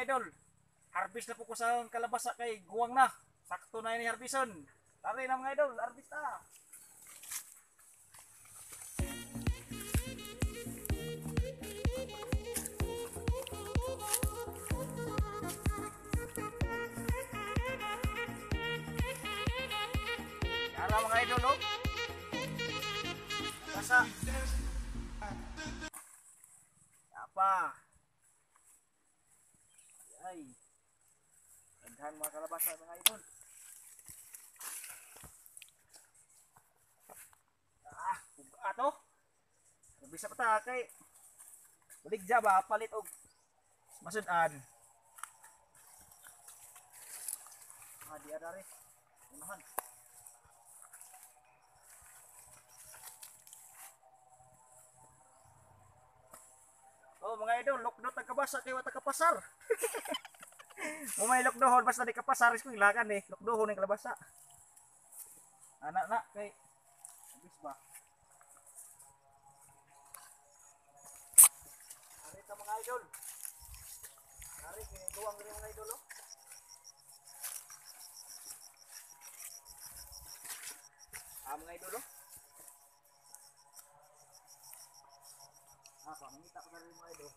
Mga idol. Harvest na po ko sa kalabasa kay guwang na. Sakto na ini harveston. Tari na mga idol, harvest na. Yara mga idol, oh. Basa. Apa? Ay. Daghan mga kalabasa mga idol. Ah, ato. Bisa pa ta kay baligya ba palit og masud-an. Ah, di ara re. Unahan. Oh mga idol, lokdo tag kabasa kay wa ta kapasar. Mo may lokdohon basta di kapasar is ko ilakan eh. Lokdohon ang kalabasa. Ana na kay abis ba. Ari ta mga idol. Ari kini duwang rin mga idol oh. Ah mga idol oh. Ah, pangita ko na rin mga idol.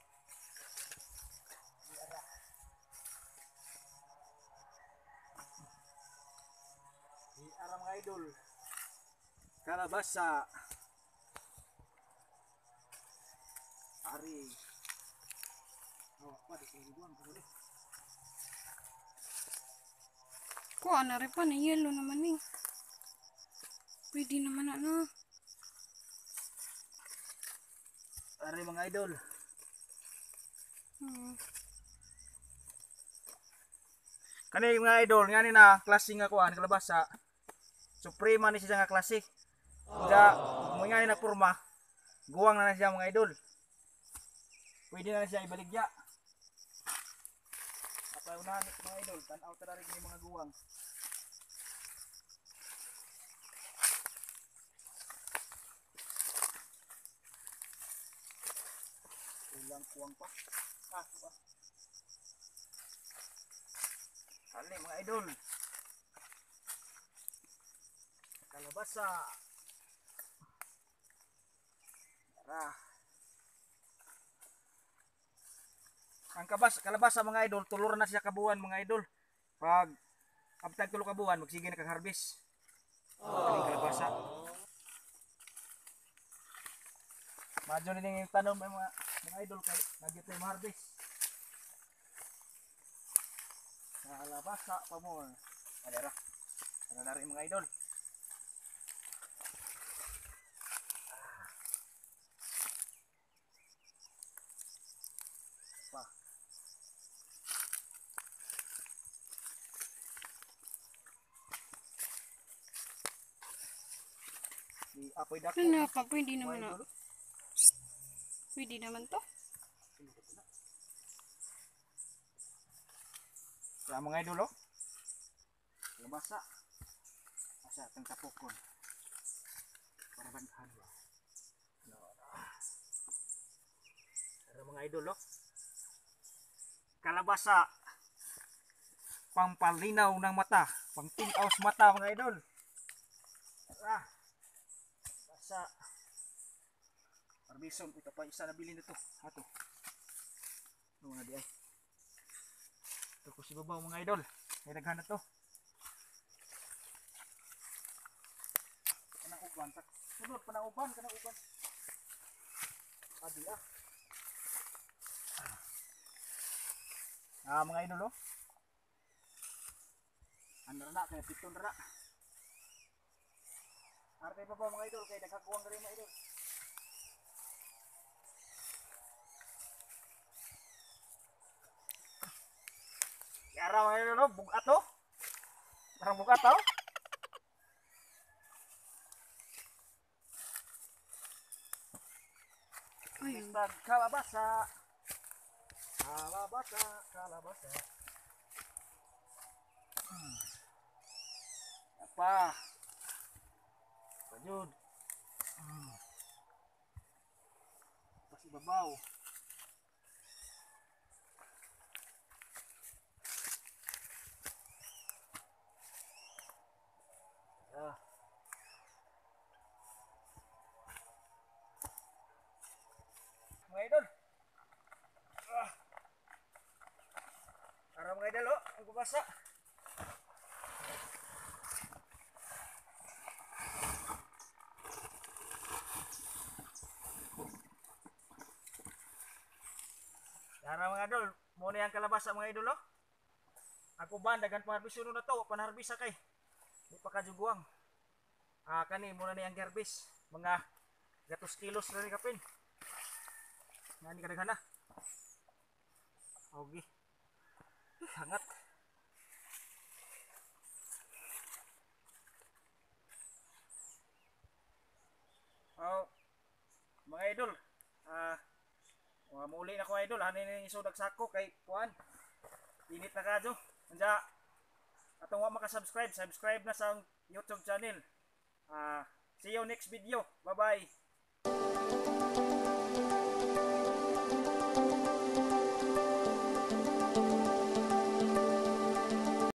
Di ara mga idol. Kalabasa. Ari. Oh, pa di ko guwang ko. Kuha na rin pa na yellow naman eh. Pwede naman ano. Ari mga idol. Kani mga idol, ngani na klase nga kuan kalabasa. Suprema ni siya nga klase. Da mo ngani na porma. Guwang na na siya mga idol. Pwede na na siya ibaligya. Apa unahan mga idol, tan-aw ta rin ni mga guwang. Kulang kuwang pa. Ah, pa. Ali mga idol. Kalabasa. Tara. Ang kalabasa mga idol, tulor na siya kabuan mga idol. Pag abtag tulo kabuan, magsige na kag harvest. Kaning kalabasa. Madyo ni ning tanom mga idol kay nagyo tayo ma-harvest. Kalabasa pa more. Adara. Adara rin mga idol. Pa. Di apoy dako. Ano pa, pwede naman na. Pwede naman to. Sa mga idol oh. Kalabasa. Asa atong tapokon. Para bantahan ba. No. Para mga idol oh. Kalabasa. Pampalinaw ng mata, pangtinaw sa mata mga idol. Tara. Basa. Arbison ito pa isa na bilin na to. Ato. Ano mga di ay. Ito ko si babaw mga idol. May daghan na to. Kanang uban tak. Sunod pa nang uban, kanang uban. Adi ah. Ah mga idol oh. Ano na kay piton ra. Arte pa ba mga idol kay nagkakuwang rin mga idol. Yara mga idol oh, bugat oh. Parang bugat oh. Ay. Kalabasa. Kalabasa, kalabasa. Apa? Pajud. Pasibabaw. Kalabasa. Yara mga idol, mo na yung kalabasa, mga idol, oh. Ako ba, dagan pang-harvest na to, panharbis kay. Di pa kajuguang. Ah, kani mo na niyang garbis. Mga gatos kilos na ni kapin. Nga ni kadaghan na. Okay. Hangat. Oh, mga idol. Ah, muli na ko, idol. Hanin ni isudag sako kay kuan. Init na kadyo. Anja atong wa maka-subscribe, subscribe na sa YouTube channel. Ah, see you next video. Bye-bye.